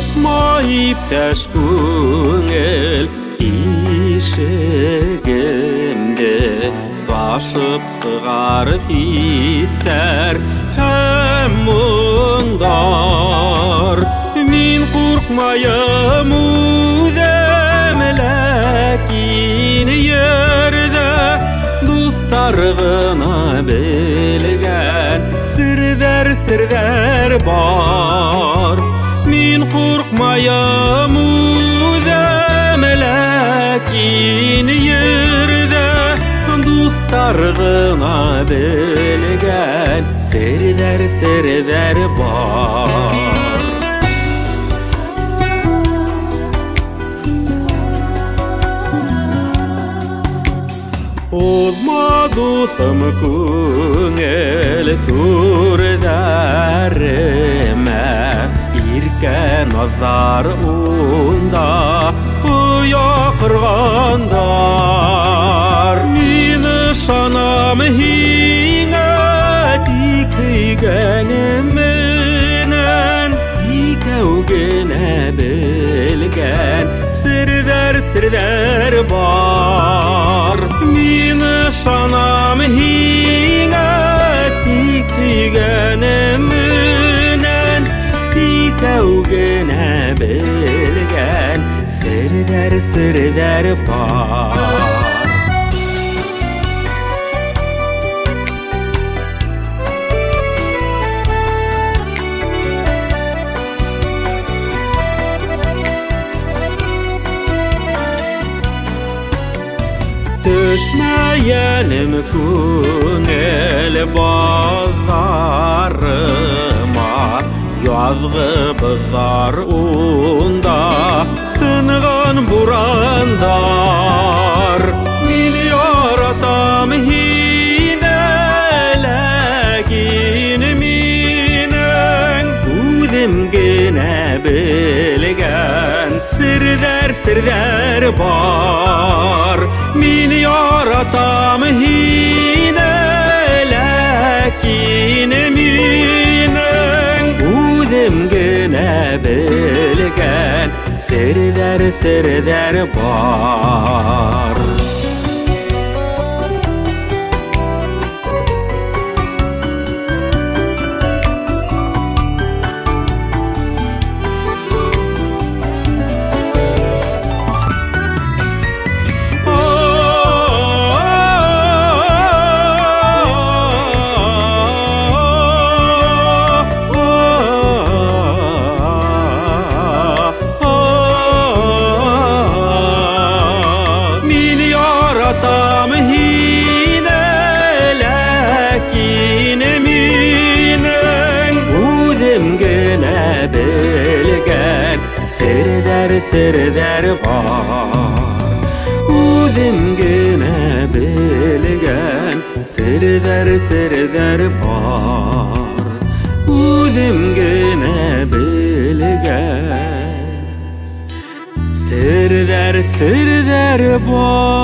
Асма иптәш күңел ишегемде, ташып сығар хистәр һәм моңдар. Мин ҡурҡмайым үҙем, ләкин ерҙә дуҫтар ғына белгән серҙәр, серҙәр бар. Мин ҡурҡмайым үҙем, ләкин ерҙә дуҫтар ғына белгән серҙәр, серҙәр бар. Уҙма, дуҫым, күңел түрҙәремә, иркә наҙҙар унда оя ҡорғандар. Мин ышанам һиңә, тик һөйгәнем менән икәү генә белгән серҙәр, серҙәр бар. Мин ышанам һиңә, тик һөйгәнем менән икәү генә белгән серҙәр, серҙәр бар. Төшмәйәнем күңел баҙарыма, яҙғы боҙҙар унда тынған бурандар. Мин яратам һине, ләкин минең үҙем генә белгән серҙәр, серҙәр бар. Мин яратам һине, ләкин минең үҙем генә белгән серҙәр, серҙәр бар. Мин яратам һине, ләкин минең үҙем генә белгән серҙәр, серҙәр бар. Үҙем генә белгән серҙәр, серҙәр бар. Үҙем генә белгән серҙәр, серҙәр бар.